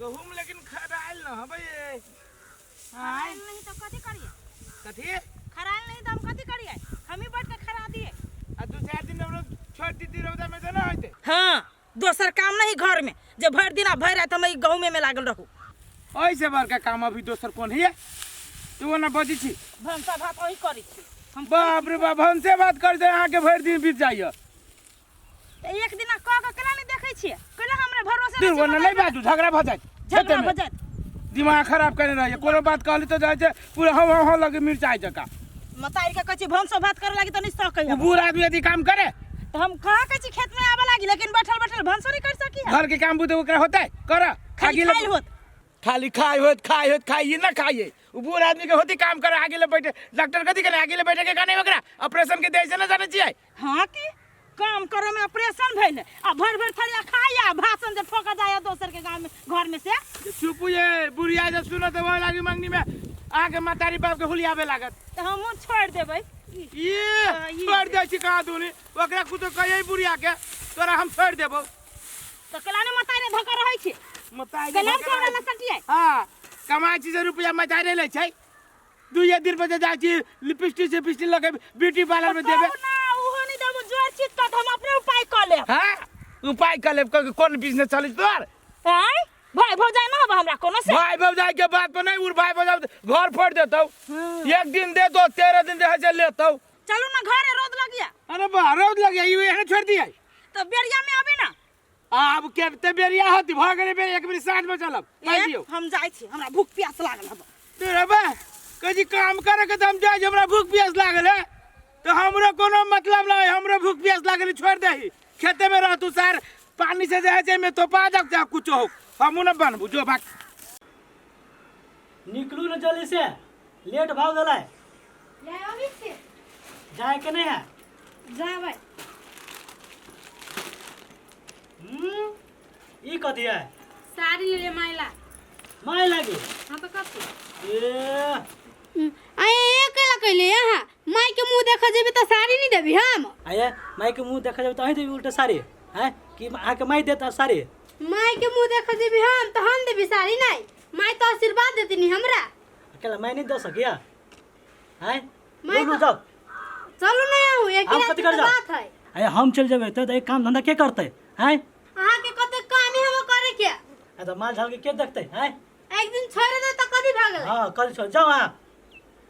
गहूम लेकिन खरायल न हबै। खरायल नहीं तो कथी करिए? कथी? खरायल नहीं तो हम कथी करिए? हम ही बैठ के खरा दिए। आ दू चार दिन हमरो छोड़ दीती रौदा में तो ना होते। हाँ, दोसर काम नहीं घर में जे भर दिन आ भर रात हम ई गहूमे में लागल रहू। ऐसे बड़का काम अभी दोसर कोन है? तू ओना बजै छी। भनसा भात वही करै छी हम। बाप रे बाप, भनसे भात कर दे अहाँके भरि दिन बीत जाइए। तऽ एक दिना कऽ के केना नहि देखै छियै? केना हमरा भरोसे दूर रहै छै? ओना नहि बाजू, झगड़ा भऽ जायत। झगड़ा खेतेमे। भऽ जायत। दिमाग खराब करने रहैए, कोनो बात कहली तऽ जाइ छै पूरा हँ हँ हँ लगे मिरचाइ जकाँ। मतारी के कहै छी भनसो भात करे लागी तऽ नहि सकै ओ हम। बूढ़ आदमी यदि काम करे तऽ हम कहाँ कहै छी खेत में आबे लागी, लेकिन बैठल बैठल भनसो नहीं कर सकी है। घर के काम बुते ओकरा होतै कर। खाली खाइल होत। खाली खाइ होत, खाइ होत, खाइए ना खाइए। उ बूढ़ आदमी के होती काम करे आगे ले बैठे। डॉक्टर कथी करे आगे ले बैठे के गाने ओकरा ऑपरेशन के देय से ना जाने छियै। हाँ की काम करे में ऑपरेशन भेल आ भर भर थरिया खाइ आ भाषण जे ठोका जाय दोसर के गांव में घर में से। जे चुप ये बुढ़िया जे सुनत होय लागी मंगनी में आके मतारी बाप के हुलियाबे लागत। तऽ हमहूँ छोड़ देबै। ये हाँ, ई छोड़ दै छी कहाँ दूनी ओकरा कुछो कहियै बुढ़िया के तोरा हम छोड़ देबौ। तऽ केला ने मतारी धोखा रहै छी? मतारी केला धोखा हमरा रहै न सटियै? हाँ, कमाइ छी जे रुपया मतारी लै छै। दुइये दिन पर जे जाइ छी लिपस्टिक से पिस्टिक लगे ब्यूटी पार्लर में देबे। कहू ना, उहो नहीं देबो, जोर चीज का हम अपने उपाय कऽ लेब। हाँ, उपाय कऽ लेब, कोन बिजनेस चलै छै तोहर? आँय, भाई भौजाई ना होबे हमरा कोनो से। भाई भौजाई के बात पर नहीं उड़, भाई भौजाई घर फोड़ देतौ। एक दिन दे दो, 13 दिन दे से लेतौ। चलू ना घरे, रौद लगिया। अरे बा, रौद लगिया, ई एहने छोड़ दिया। तो बेरिया में आबे ना। आब के ते बेरिया होती भ गेलै बेरिया, एक बेर साँझ में चलब। ए, कहि दियौ। हम जाइ छी, हमरा भूख प्यास लागल हब। तोरा बा कहि काम करे के त हम जाइ छी, हमरा भूख प्यास लागल है तो हमरो कोनो मतलब नहीं, हमरो भूख प्यास लागल छोड़ दही, खेते में रह तू सार पानी से जे है छै में तो पा जाक जा कुछो हो, हमहु न बनबू जो भाग। निकलू न जल्दी से, लेट भऽ गेलै। जाय अबै छी। जाय के नहीं है? जाबै। ई कथी है? साड़ी ले ले माइला। माय लागी? हाँ तो कथी? ए आये ए केला कहले यहाँ माई के मुंह देख जेबी त साड़ी नहीं देबी हम। आये माई के मुंह देख जेबी त अहीं देबी उल्टा साड़ी हैं कि अहाँ के माई देता साड़ी? माई के मुंह देख जेबी हम त हम देबी साड़ी नहीं, माई तो आशीर्वाद देतनी हमरा। अकेला माई नहीं दे सकिया हैं? माई लू, तो- जाओ। चलू ना आहू, एक हम रात कथी के कर तो जाओ? बात है। अरे हम चल जेबे त एक काम धंधा के करते हैं? अहाँ के कते काम है हम करे के। आ त माल झाल के के देखते हैं? एक दिन छोड़ दे त कदी भाग गेलै। हां कल छोड़ जाओ अहाँ,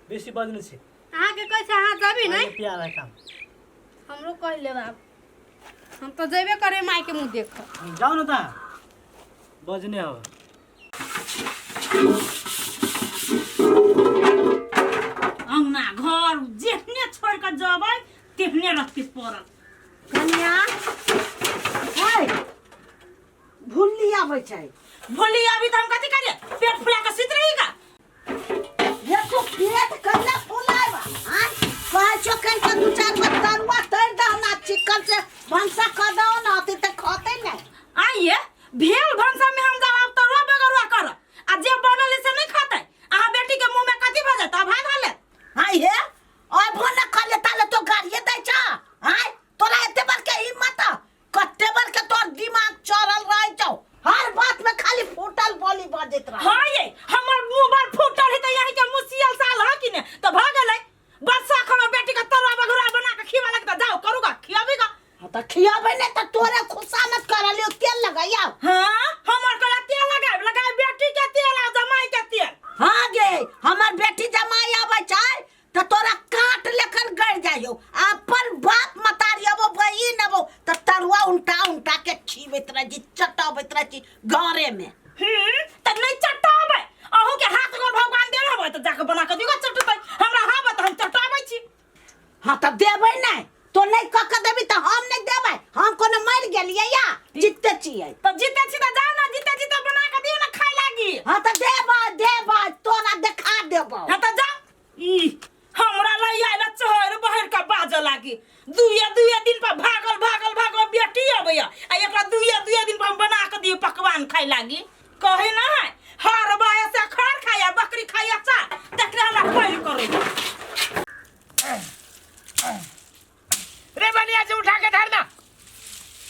बेसी बजने छी। अहाँ के कैसे अहाँ जाबी नहीं? अरे प्यार है काम। हमरो कह ले बाप, हम तो जेबे करे माई के मुंह देख। जाओ ना ता बजने हो। अंगना घर जेहने छोड़ के जबै तेहने रखती पड़ल। कन्या है भुल्ली आबै छै। भुल्ली आबी त हम कथी करिए? पेट फुला के सुति रही का? देखो पेट कन्या फुलाएबा। आय कहै छौ कन के दू चार गो तरुआ तरि दह ना, चिकन से भनसा कऽ दहो ना, अति तऽ खतै नै। आइए भेल भनसा में हम जाब तरुआ बगरुआ कर आ जे बनल है से नहीं खतै। अहाँ बेटी के मुंह में कथी भऽ जेतै? भात खा लेत। आय हे आय भोना खा ले ताले तो गाड़िए दै छ। आय तोरा एते बड़के हिम्मत, कते बड़के तोर दिमाग चढ़ल रहै छौ, हर बात में खाली फूटल बोली बजैत रहै। हाँ ये हमर मुंह बार फूटल है त यही के मुसियल साल है कि ने त भऽ गेलै। बरसा खबर बेटी के तरुआ बगरुआ बना के खिया लग त जाओ करूगा खियाबेगा। हाँ त खियाबे ने त तोरे खुशामत करलियो तेल लगाइया। हाँ हमर कला तेल लगाए लगाए बेटी के तेल आ जमाई के तेल। हाँ गे हमर बेटी जमाई आबै छै त तोरा काट लेखन गड़ जाइयो, अपन बाप मतारी अबो बहिन अबो त तरुआ उल्टा उल्टा के खीबैत रहै छी, चटबैत रहै छी घरे में। त नहीं चटाबै, अहू के हाथ गोर भगवान देल हबै त जाके बना के दिगो चटबै, हमरा हबै त हम चटाबै छी। हाँ त देबै नहीं तो नहीं क के देबी त हम नहीं देबै, हम कोनो मर गेलियै या जीते छियै। त जीते छी त जाओ ना, जीते जीते बना के दियौ ना खाय लागी। हाँ त देबै देबै तोरा देखा देबौ। हाँ त जाओ। ई हमरा लई आयल चहर बहर के बाजऽ लागी, दुए दुए दिन पर भागल भागल भागल बेटी अबैया आ एकरा दुए दुए दिन पर हम बना के दियौ पकवान खाय लागी। कहे ना है हर बाय से खर खाया बकरी खाया चा तकरे हमरा पैर करे। रे बनिया से उठा के धरना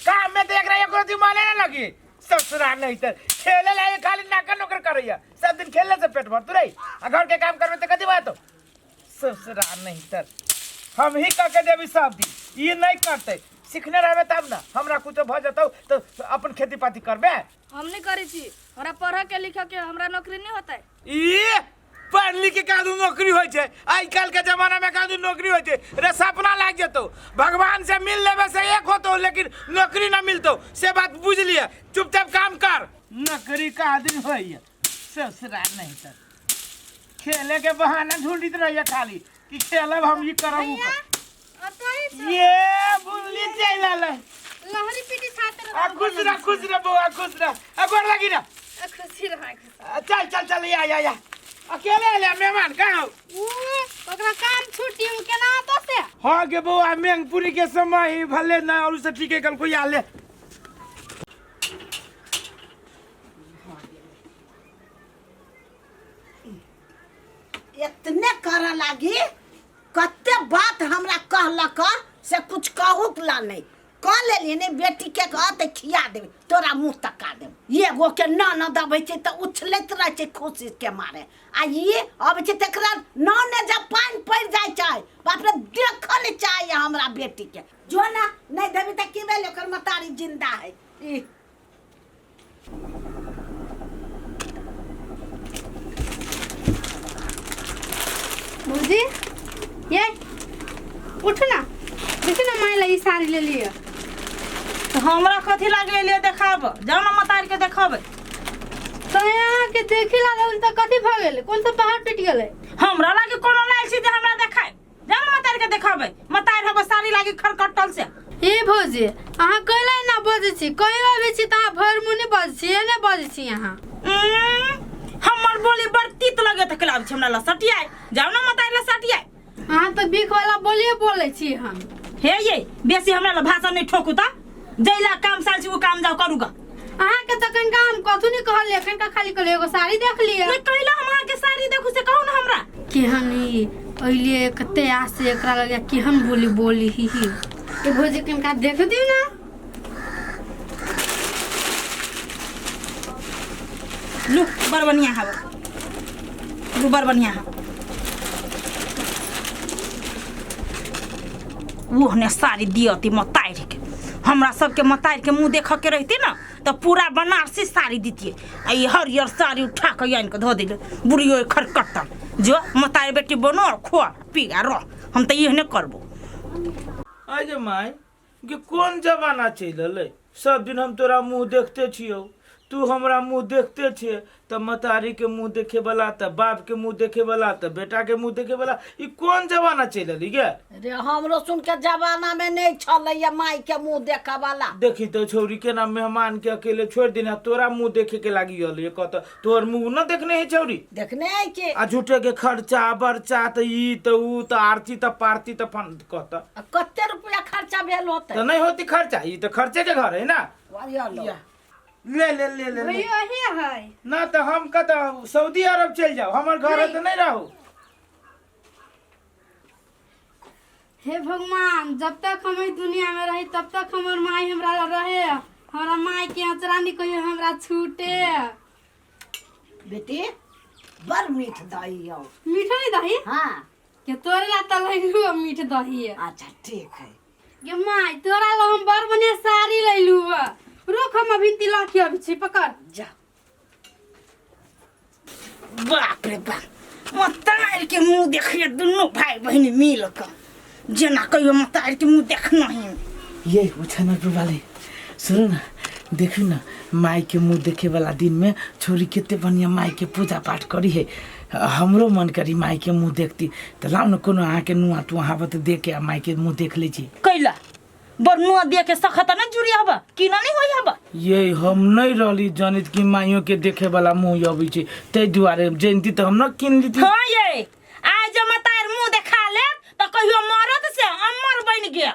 काम में देख रहा है, एको रत्ती माने ना लगी ससुराल नहीं तो खेले लागे खाली नाकर नोकर करैया सब दिन खेलने से पेट भर तू रही आ घर के काम करबे त कथी बात हो ससुरा नहीं तर हम ही कह के देबी सब दिन ई नहीं करते सीखने रहबे तब ना हमरा कुछो भऽ जेतौ तो अपन खेती पाती करबे हम नहीं करै छी हमरा पढ़ के लिख के हमरा नौकरी नहीं होतै ई पढ़ लिख के कादू नौकरी होइ छै आइ काल्हि के जमाना में कादू नौकरी होइ छै रे सपना लागि जेतौ भगवान से मिल लेबे से एक होतौ लेकिन नौकरी ना मिलतौ से बात बुझ लिए चुपचाप काम कर नौकरी का आदमी होइए ससुरा नहीं तर खेले के बहाना ढूंढित रहिए खाली कि खेलब हम ई करब उ करब। अतै छ ये बुल्ली चलि आलै लहरी पीटी छात्र आ खुश रह खुश रह बौआ खुश रह आ गोर लगी ना खुशी रह खुशी आ, चल चल चल या या या अकेले आले मेहमान कहाँ हो उ ओकरा काम छुट्टी उ केना आतो से हाँ गे बौआ मेंगपुरी के समय ही भले ना और से ठीक है कल कोई आले इतने करऽ लागी कते बात हमरा कहलक से कुछ कहू ला नहीं कह लेलियै ने बेटी के कह तऽ खिया देबै तोरा मुँह तका देब एगो के ननद अबै छै तऽ उछलैत रहै छै खुशी के मारे आ ई अबै छै तकरा नने जब पानि पड़ि जाइ छै बाप रे देखऽ नहि चाहैए हमरा बेटी के जो ना नहि देबै तऽ की भेलै ओकर मतारी जिन्दा है ई भौजी ये उठ ना देखी ना माय ला ई साड़ी ले लिअ तऽ हमरा कथी लागे लिए देखाब जाउ ने मतार के देखाबै तऽ अहाँके देखे लागल तऽ कथी भऽ गेलै कोन सा पहाड़ टूटि गेलै हमरा लागे कोनो लायल छी जे हमरा देखाय जाउ ने मतार के देखाबै मतार हब साड़ी लागे खरकटल से ए भौजी अहाँ कैला एना बजै छी कहियो अबै छी तऽ अहाँ भरि मुँह नहि बजै छी एने बजै छी अहाँ हमर बोली बड़ तीत लगे तऽ क्लब छै हमरा लग सटियाय जाउ ने मतार लग सटियाय अहाँ तऽ भीख वाला बोलिए बोलै छी हम हे ये बेसी हमरा लग भाषण नहि ठोकू तऽ जैला काम साल छी ओ काम जाउ करू गा अहाँके तऽ कनिका हम कथू नहि कहलियै कनिका खाली कहलियै एगो साड़ी देख लिअ नहि कैला हम अहाँके साड़ी देखू से कहू ने हमरा केहन ई अइलियै कते आस से एकरा लगे केहन बोली बोली ही ही ए भौजी कनिका देख दियौ ने लू बड़ बढ़िया हवा लू बड़ बढ़िया हवा ओहने साड़ी दियती मतारि के हमरा सबके मतारि के मुँह देखऽ के रहती ने तऽ पूरा बनारसी साड़ी दितियै आ ई हरियर साड़ी उठा कऽ आनि कऽ धऽ देलै बुढ़ियो खरकट्टल जो मतारि बेटी बनो और खो पी आ रह हम तऽ एहने करबो अरे माय कि कोन जमाना चलि एलै सब दिन हम तोरा मुँह देखते छियौ तू हमरा मुँह देखते छियै तऽ महतारीके मुँह देखेवला तऽ बापके मुँह देखेवला तऽ बेटाके मुँह देखेवला ई कोन जमाना चलि एलै गे रे हमरो सुन के जमाना में नहीं छलैया माई के मुंह देखे वाला देखी तो छौरी के ना मेहमान के अकेले छोड़ देना तोरा मुंह देखे के लागी अल कहत तोहर मुंह न देखने है छौरी देखने है के आ झूठे के खर्चा बर्चा त ई त ऊ त आरती त पारती त फन कहत आ कते रुपया खर्चा भेल होते त नहीं होती खर्चा ई त खर्चे के घर है ना वरिया लो ले ले ले ले ले। भैया अही है ना तो हम कत सऊदी अरब चल जाओ हमर घर है तो नहीं रहो हे भगवान जब तक हम ई दुनिया में रही तब तक हमर माई हमरा लग रहे हमरा माई के अचरा नहीं कहियो हमरा छूटे बेटी बड़ मीठ दही हो मीठ नहीं दही हाँ के तोरे ला त लैलू मीठ दही अच्छा ठीक है गे माई तोरा ला हम बड़ बढ़िया साड़ी लैलू रुक हम अभी तिलक अभी छी पकड़ जा बाप रे बाप मतार के मुंह देखिए दुनू भाई बहन मिल के जेना कहियो मतार के मुंह देखना ही ये उछानपुर वाले सुनू ना देखू ना माई के मुँह देखे वाला दिन में छोरी कते बढ़िया माई के पूजा पाठ करी है हमरो मन करी माई के मुँह देखती तऽ लाउ ने कोनो अहाँके नुआ तुआ हावत देख के आ माई के मुँह देख लै छी कैला बड़ नुआ दे के सखत न जुड़ी हबा की न नहीं होई हबा ये हम नहीं रहली जनित कि माइयो के देखे वाला मुँह अबै छै ताहि दुआरे जनिती तऽ हम न कीन लीती हाँ ये आज मतार मुंह देखा ले तो कहियो मरद से अमर बन गेल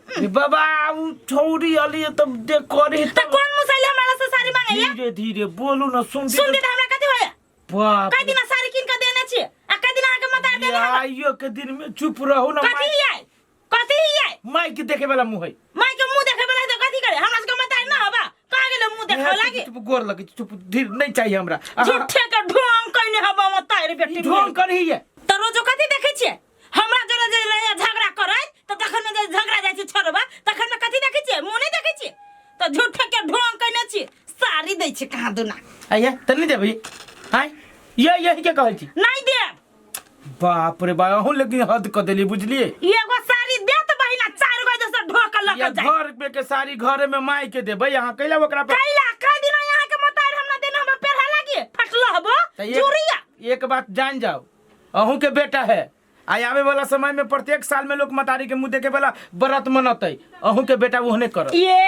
रे बाबा उ छौरी अली तब देख करे त कोन मुसैले हमरा से साड़ी मांगे या धीरे धीरे बोलू न सुन सुन दे हमरा कथी होया बाप कई दिन साड़ी किन के देने छी आ कई दिन अहाँ के मता देने हमरा आइयो के दिन में चुप रहू न कथी आय कथी आय माई के देखे वाला मुंह है माई के मुंह देखे वाला है तो कथी करे हमरा सबके मता ना हबा कहाँ गेले मुंह देखाबे देखावे लागी चुप गोर लगे चुप धीर नहीं चाहिए हमरा झूठे के ढोंग कइने हबा म तार बेटी ढोंग करही है त रोजो कथी देखै छियै हमरा जरे जे रहै झगड़ा करैत त तखन जे झगड़ा जाइ छै छोड़बा तखन में कथी देखै छियै मुँह नहि देखै छियै त झूठे के ढोंग कइने छियै साड़ी दै छै कहाँ दुना आइए त नहीं देबही आय ये यही के कहै छी नहीं देब बाप रे बाप अहूँ लेकिन हद क देली बुझलिए एगो साड़ी देत बहिना चार गो जैसे ढोक लऽ ये के जाय घर पे के साड़ी घरे में माई के देबै अहाँ कैला ओकरा पर कैला कह दिना यहाँ के मतार हमरा देना हमरा पेरहा लागी फटलो हबो त जुरिया एक बात जान जाओ अहूँ के बेटा है आ आवे वाला समय में प्रत्येक साल में लोग मतारी के मुंह देखे वाला व्रत मनतै अहूँ के बेटा ओहने करत ये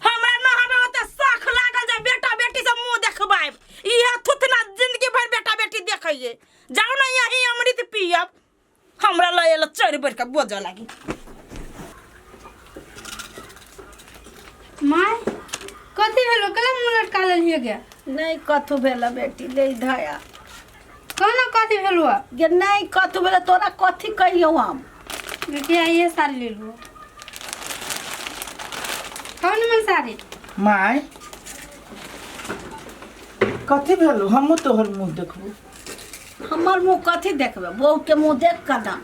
हमरा न हबे ओते शख लागल जे बेटा बेटी से मुंह देखबाब इहे थुथना जिंदगी भर बेटा बेटी देखैये जाओ ना यही अमृत पियब हमरा लय एल चढ़ बढ़ के बोझ लागी माय कथी भेलो केला मुँह लटका लेलियै गे नहीं कथू भेल बेटी ले धया कहना कथी भेलो गे नहीं कथू भेल तोरा कथी कहियौ हम बेटी आइए साड़ी ले लो कौन मन साड़ी माय कथी भेलो हमहूँ तोहर मुँह देखबो हमर मुँह कथी देखबे बहू के मुँह देख कऽ ना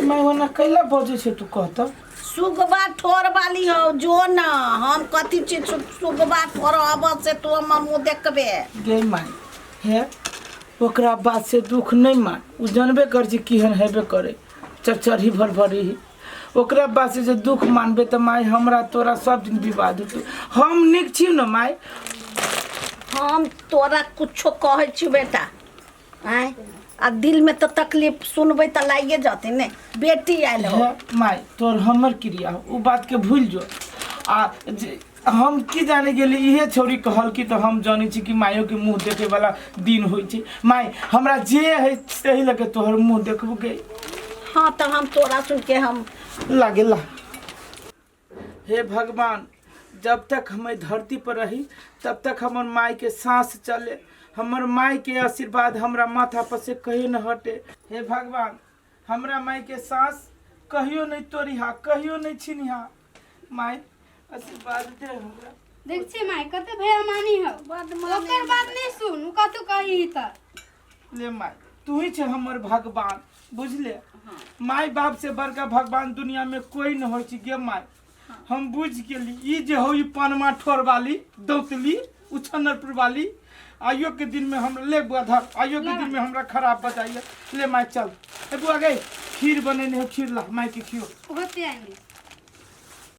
माय ओना कैला बजै छै तू कहत सुगबा ठोर वाली हो जो ना हम कथी चीज सुगबा ठोर अब से तू हमर मुँह देखबे गे माय हे ओकरा बात से दुख नहीं मान उ जानबे कर छी केहन हेबे करे चरचरही भर भरी ओकरा बात से जे दुख मानबे तऽ माय हमरा तोरा सब दिन विवाद होतौ हम नीक छी ने माय हम तोरा कुछो कहै छी बेटा आँय आ दिल में तो तकलीफ सुनबै तऽ लागिए जतै ने बेटी आयल हो हे माय तोर हमर क्रिया हो उ बात के भूल जो आ जे हम की जाने गेली इहे छौरी कहल कि तऽ हम जानै छी कि मायो के मुँह देखे वाला दिन होइ छै माय हमरा जे है तही लगे तोहर मुँह देखबो गे हाँ तऽ हम तोरा सुन के हम लागेला हे भगवान जब तक हम एहि धरती पर रही तब तक हमर माय के सांस चले हमर माय के आशीर्वाद हमरा माथा पर से कहियो न हटे हे भगवान हमरा माय के सांस कहियो नहीं तोड़िहा कहियो नहीं छीनिहा माय आशीर्वाद दे हमरा देख छी माय कते भैया मानी हो ओकर बात नहीं सुन उ कतौ कही त ले माय तू ही छे हमर भगवान बुझले माय बाप से बड़का भगवान दुनिया में कोई न होइ छै गे माय हम बुझ गेली ई जे हो ई पनमा ठोर वाली दौतली उछन्नरपुर वाली आइयो के दिन में हम ले बुआ धर आइयो के दिन में हमरा खराब बताइए ले माय चल ए बुआ गई खीर बनेने हो खीर ला माय के खियो होते आनी